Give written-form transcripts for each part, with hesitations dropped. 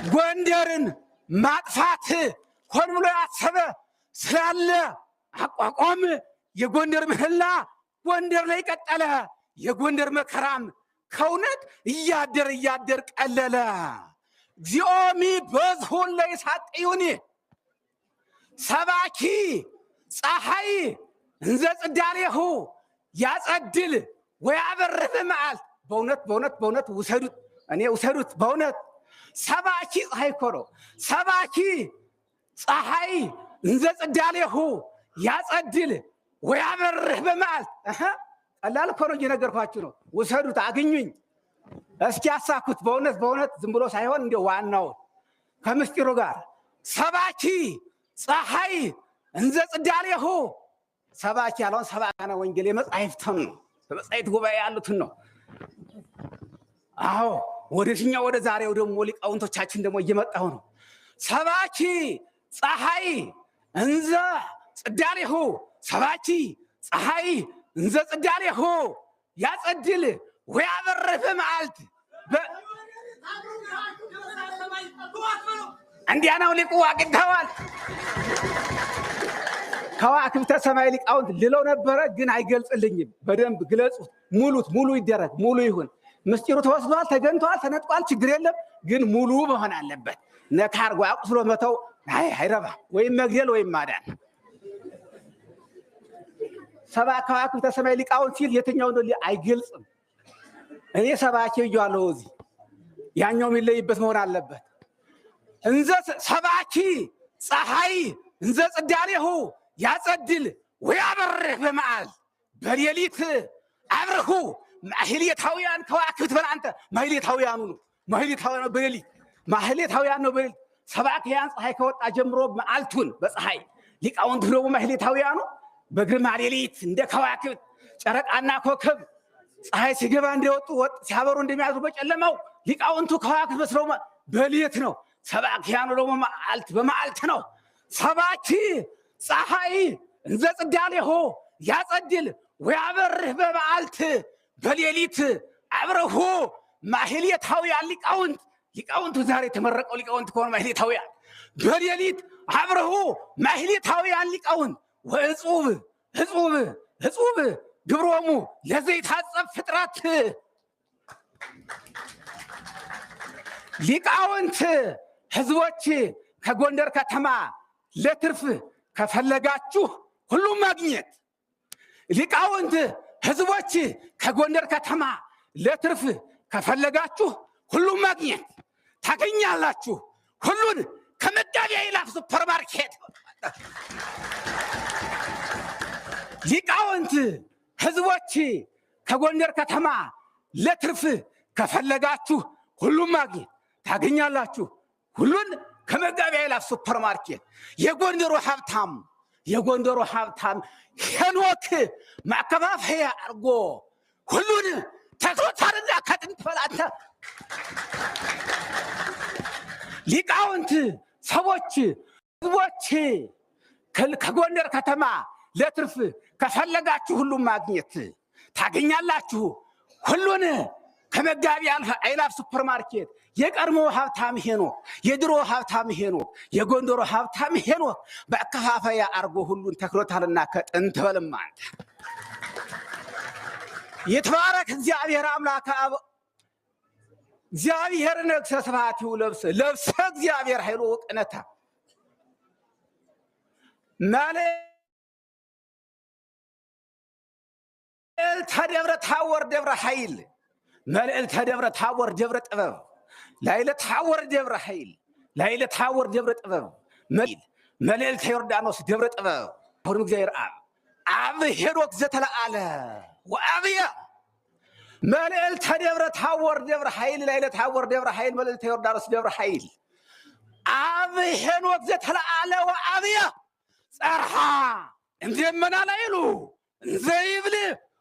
ጎንደርን ማጥፋት ሆን ብሎ ያሰበ ስላለ አቋቋም የጎንደር ምህላ ጎንደር ላይ ቀጠለ። የጎንደር መከራም ከእውነት እያደር እያደር ቀለለ። እግዚኦሚ በዝሁን ለይሳጥዩኒ ሰባኪ ፀሐይ እንዘ ጽዳሌሁ ያጸድል ወያበርህ በመዓልት። በእውነት በእውነት በእውነት ውሰዱት፣ እኔ ውሰዱት። በእውነት ሰባኪ ፀሐይ እኮ ነው። ሰባኪ ፀሐይ እንዘ ጽዳሌሁ ያጸድል ወያበርህ በመዓልት። ቀላል እኮ ነው፣ እየነገርኳችሁ ነው። ውሰዱት፣ አግኙኝ፣ እስኪ ያሳኩት። በእውነት በእውነት ዝም ብሎ ሳይሆን እንደ ዋናውን ከምስጢሩ ጋር ሰባኪ ፀሐይ እንዘ ጽዳሌሁ። ሰባኪ ያለውን ሰባክያነ ወንጌል የመጻሕፍትን ነው፣ በመጻሕፍት ጉባኤ ያሉትን ነው። አዎ፣ ወደፊኛው ወደ ዛሬው ደግሞ ሊቃውንቶቻችን ደግሞ እየመጣሁ ነው። ሰባኪ ፀሐይ እንዘ ጽዳሌሁ፣ ሰባኪ ፀሐይ እንዘ ጽዳሌሁ ያጸድል ወያበርህ በመዓልት። እንዲያ ነው ሊቁ አግኝተዋል። ከዋክብተ ሰማይ ሊቃውንት ልለው ነበረ፣ ግን አይገልጽልኝም። በደንብ ግለጹት፣ ሙሉት፣ ሙሉ ይደረግ፣ ሙሉ ይሁን። ምስጢሩ ተወስዷል፣ ተገኝቷል፣ ተነጥቋል፣ ችግር የለም። ግን ሙሉ መሆን አለበት። ነካ አድርጎ አቁስሎ መተው አይረባ፣ ወይም መግደል ወይም ማዳን። ሰባ ከዋክብተ ሰማይ ሊቃውንት ሲል የትኛው ነው አይገልጽም። እኔ ሰባኪ ብዬዋለሁ። እዚህ ያኛው የሚለይበት መሆን አለበት። እንዘ ሰባኪ ፀሐይ እንዘ ጽዳሌሁ ያጸድል ወያበርህ በመዓል፣ በሌሊት አብርሁ ማህሌታውያን ከዋክብት በል አንተ። ማህሌታውያኑ ነው፣ ማህሌታውያኑ በሌሊት ማህሌታውያን ነው። በሌሊት ሰባክያን ፀሐይ ከወጣ ጀምሮ መዓልቱን በፀሐይ፣ ሊቃውንቱ ደግሞ ማህሌታውያኑ በግርማ ሌሊት እንደ ከዋክብት ጨረቃና ኮከብ ፀሐይ ሲገባ እንደወጡ ወጥ ሲያበሩ እንደሚያድሩ በጨለማው ሊቃውንቱ ከዋክብት መስለው በሌት ነው። ሰባክያኑ ደግሞ መዓልት በመዓልት ነው። ሰባኪ ፀሐይ እንዘ ጽዳሌሁ ያጸድል ወያበርህ በመዓልት፣ በሌሊት አብረሁ ማህሌታውያን ሊቃውንት። ሊቃውንቱ ዛሬ የተመረቀው ሊቃውንት ከሆኑ ማህሌታውያን በሌሊት አብረሁ ማህሌታውያን ሊቃውንት። ወእጹብ እጹብ እጹብ ግብሮሙ ለዘይታጸብ ፍጥረት። ሊቃውንት ህዝቦች ከጎንደር ከተማ ለትርፍ ከፈለጋችሁ ሁሉም ማግኘት። ሊቃውንት ህዝቦች ከጎንደር ከተማ ለትርፍ ከፈለጋችሁ ሁሉም ማግኘት ታገኛላችሁ። ሁሉን ከመጋቢያ ይላፍ ሱፐርማርኬት። ሊቃውንት ህዝቦች ከጎንደር ከተማ ለትርፍ ከፈለጋችሁ ሁሉም ማግኘት ታገኛላችሁ። ሁሉን ከመጋቢያ ይላፍ ሱፐርማርኬት። የጎንደሩ ሀብታም ሄኖክ ማከፋፈያ አድርጎ ሁሉን ተክሎታልና ከጥንት በላንተ። ሊቃውንት ሰዎች ህዝቦች ከጎንደር ከተማ ለትርፍ ከፈለጋችሁ ሁሉም ማግኘት ታገኛላችሁ። ሁሉን ከመጋቢ አይላፍ ሱፐር ማርኬት። የቀድሞ ሀብታም ሄኖክ፣ የድሮ ሀብታም ሄኖክ፣ የጎንደሩ ሀብታም ሄኖክ በአከፋፈያ አርጎ ሁሉን ተክሎታልና ከጥንት በልማ አንተ። ይትባረክ እግዚአብሔር አምላክ አብ። እግዚአብሔር ነግሠ ስብሐቲሁ ለብሰ ለብሰ እግዚአብሔር ኃይሎ ወቅነታ። መልዕልተ ደብረ ታቦር ደብረ ኃይል፣ መልዕልተ ደብረ ታቦር ደብረ ጥበብ፣ ላዕለ ታቦር ደብረ ኃይል፣ ላዕለ ታቦር ደብረ ጥበብ፣ መልዕልተ ዮርዳኖስ ደብረ ጥበብ። አሁንም እግዚአብሔር አብ፣ አብ ሄኖክ ዘተለዓለ ወአብየ። መልዕልተ ደብረ ታቦር ደብረ ኃይል፣ ላዕለ ታቦር ደብረ ኃይል፣ መልዕልተ ዮርዳኖስ ደብረ ኃይል፣ አብ ሄኖክ ዘተለዓለ ወአብየ ጸርሐ እምደመና ላዕሉ እንዘ ይብል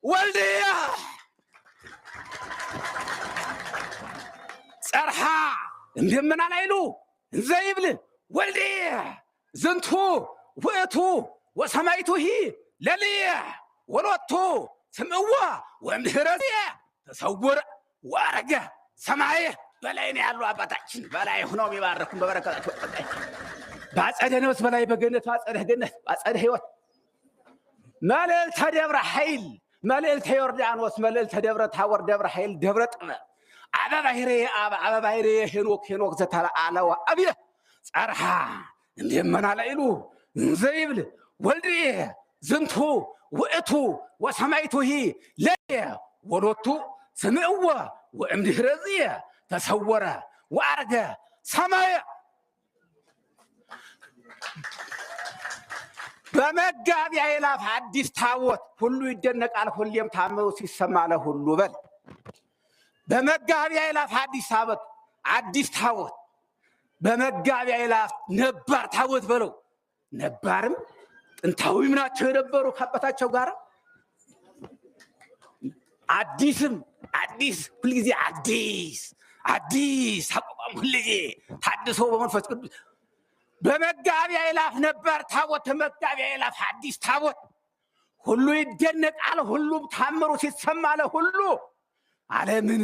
ወልድየ። ጸርሐ እምደመና ላዕሉ እንዘ ይብል ወልድየ ዝንቱ ውእቱ ወሰማይቱሂ ለልየ ወሎቱ ስምዕዋ ወእምድኅረ ተሰውረ ወአረገ ሰማየ። በላይ ነው ያሉ አባታችን በላይ ሆነው የሚባርኩን በበረከታቸው በአጸደ ነፍስ በላይ በገነት በአጸደ ገነት በአጸደ ሕይወት መልዕልተ ደብረ ኃይል መልዕልተ ዮርዳኖስ መልዕልተ ደብረ ታቦር ደብረ ኃይል ደብረ ጥበብ አበ ባሕርየ አብ አበ ባሕርየ ሄኖክ ሄኖክ ዘተለዓለ ወአብየ ጸርሐ እምደመና ላዕሉ እንዘ ይብል ወልድየ ዝንቱ ውእቱ ወሰማይቱሂ ለየ ወሎቱ ስምዕዎ ወእምድኅረ ዝየ ተሰወረ ወዐርገ ሰማየ። በመጋቢ አእላፍ አዲስ ታቦት ሁሉ ይደነቃል፣ ሁሌም ታምሩ ሲሰማ ለሁሉ በል። በመጋቢ አእላፍ አዲስ ታቦት አዲስ ታቦት በመጋቢ አእላፍ ነባር ታቦት በለው። ነባርም ጥንታዊም ናቸው የነበሩ ከአባታቸው ጋር። አዲስም አዲስ ሁልጊዜ አዲስ አዲስ አቋቋም ሁልጊዜ ታድሶ በመንፈስ ቅዱስ። በመጋቢ አእላፍ ነባር ታቦት በመጋቢ አእላፍ አዲስ ታቦት ሁሉ ይደነቃል፣ ሁሉም ታምሩ ሲሰማ ለሁሉ ዓለምን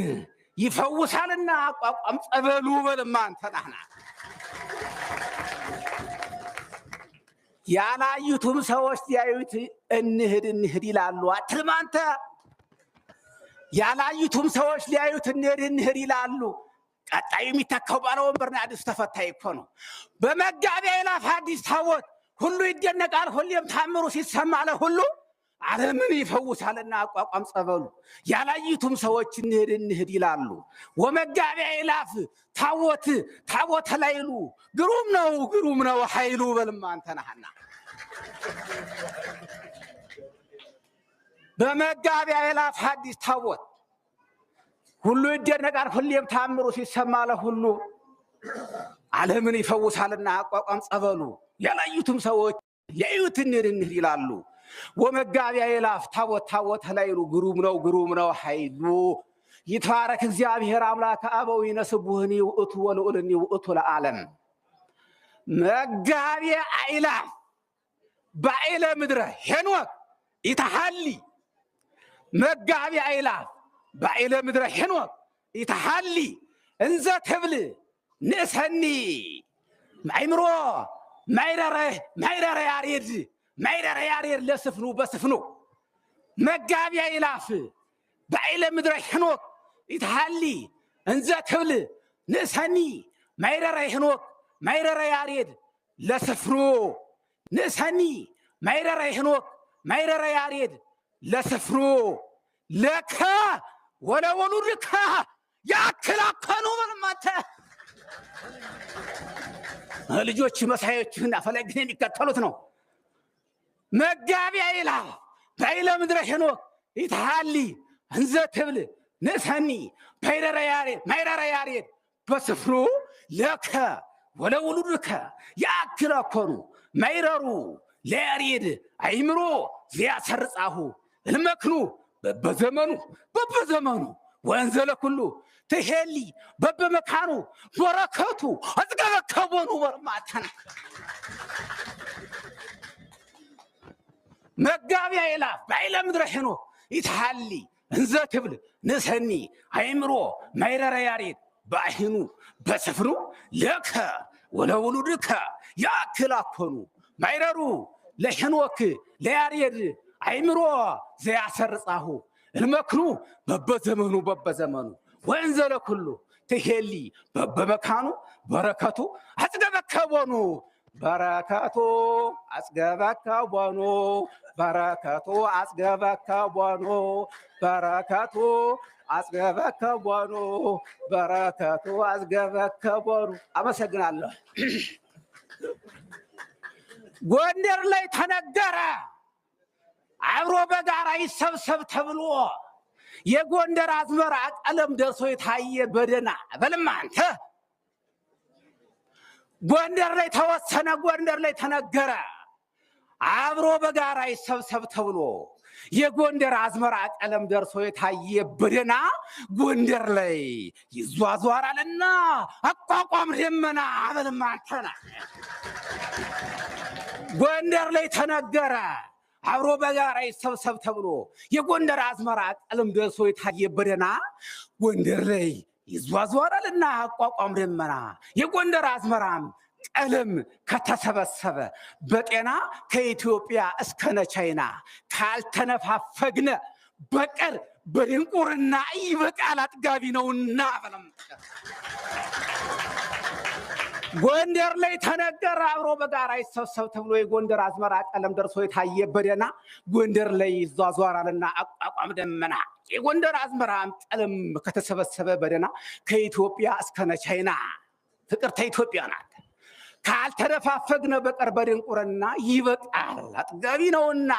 ይፈውሳልና አቋቋም ጸበሉ በልማ አንተ ናህና። ያላዩትም ሰዎች ያዩት እንሂድ እንሂድ ይላሉ። አትልም አንተ። ያላዩትም ሰዎች ሊያዩት እንሂድ እንሂድ ይላሉ። ቀጣዩ የሚተካው ባለ ወንበር ነው። አዲሱ ተፈታይ እኮ ነው። በመጋቢ አእላፍ አዲስ ታቦት ሁሉ ይደነቃል፣ ሁሌም ታምሩ ሲሰማ ለሁሉ ዓለምን ይፈውሳልና አቋቋም ጸበሉ። ያላዩትም ሰዎች እንሂድ እንሂድ ይላሉ። ወመጋቢ አእላፍ ታቦት ታቦተ ላይሉ ግሩም ነው ግሩም ነው ኃይሉ በልማ አንተ ነህና። በመጋቢ አእላፍ አዲስ ታቦት ሁሉ ይደነቃል፣ ሁሌም ታምሩ ሲሰማ ለሁሉ ዓለምን ይፈውሳልና አቋቋም ጸበሉ። ያላዩትም ሰዎች ያዩት እንሂድ እንሂድ ይላሉ። ወመጋቢ አእላፍ ታቦት ታቦተ ላይሉ ግሩም ነው ግሩም ነው ኃይሉ። ይትባረክ እግዚአብሔር አምላከ አበው ይነስቡህኒ ውእቱ ወልዑልኒ ውእቱ ለዓለም። መጋቢ አእላፍ ባዕለ ምድረ ሄኖክ ይተሐሊ መጋቢ አእላፍ ባዕለ ምድረ ሄኖክ ይተሐሊ እንዘ ትብል ንእሰኒ ማይምሮ ማይረረ ማይረረ ያሬድ ማይረረ ያሬድ ለስፍኑ በስፍኑ። መጋቢ አእላፍ ባዕለ ምድረ ሄኖክ ይተሐሊ እንዘ ትብል ንእሰኒ ማይረረ ሄኖክ ማይረረ ያሬድ ለስፍኑ። ንእሰኒ ማይረረ ሄኖክ ማይረረ ያሬድ ለስፍኑ ለከ ወለወሉድከ ያክላከኑ በልማተ ልጆች መሳዮችህና ፈለግህን የሚከተሉት ነው። መጋቢ አእላፍ ባዕለ ምድረ ሄኖክ ይትሐሊ እንዘ ትብል ንእሰኒ ማይረረ ያሬድ በስፍሩ ለከ ወለውሉድከ ያክለኮኑ ማይረሩ ለያሬድ አይምሮ ዘያሰርጻሁ እልመክኑ በበዘመኑ በበዘመኑ ወንዘለ ኩሉ ትሄሊ በበመካኑ በረከቱ አጽገበከቦኑ በርማተና። መጋቢ አእላፍ ባዕለ ምድረ ሄኖክ ይትሐሊ እንዘ ትብል ንእሰኒ አይምሮ ማይረረ ያሬድ በአሂኑ በስፍሩ ለከ ወለውሉድከ ያክላኮኑ ማይረሩ ለሄኖክ ለያሬድ አይምሮ ዘያሰርጻሁ እልመክኑ በበዘመኑ በበዘመኑ ወንዘለ ኩሉ ትሄሊ በበመካኑ በረከቱ አጽገበከቦኑ በረከቱ አጽገበከቦኑ በረከቱ አጽገበከቦኑ በረከቱ አጽገበከቦኑ በረከቱ አጽገበከቦኑ። አመሰግናለሁ። ጎንደር ላይ ተነገረ። አብሮ በጋራ ይሰብሰብ ተብሎ የጎንደር አዝመራ ቀለም ደርሶ የታየ በደና በልማ አንተ። ጎንደር ላይ ተወሰነ፣ ጎንደር ላይ ተነገረ። አብሮ በጋራ ይሰብሰብ ተብሎ የጎንደር አዝመራ ቀለም ደርሶ የታየ በደና ጎንደር ላይ ይዟዟራልና አቋቋም ደመና በልማ አንተና። ጎንደር ላይ ተነገረ። አብሮ በጋራ ይሰብሰብ ተብሎ የጎንደር አዝመራ ቀለም ደርሶ የታየ በደና ጎንደር ላይ ይዟዟራልና አቋቋም ደመና። የጎንደር አዝመራም ቀለም ከተሰበሰበ በጤና ከኢትዮጵያ እስከነ ቻይና ካልተነፋፈግነ በቀር በድንቁርና ይበቃል አጥጋቢ ነውና። በለም ጎንደር ላይ ተነገረ አብሮ በጋራ ይሰብሰብ ተብሎ የጎንደር አዝመራ ቀለም ደርሶ የታየ በደና ጎንደር ላይ ይዟዟራልና አቋቋም ደመና። የጎንደር አዝመራም ቀለም ከተሰበሰበ በደና ከኢትዮጵያ እስከነ ቻይና ፍቅርተ ኢትዮጵያ ናት። ካልተነፋፈግነ በቀር በድንቁርና ይበቃል አጥጋቢ ነውና።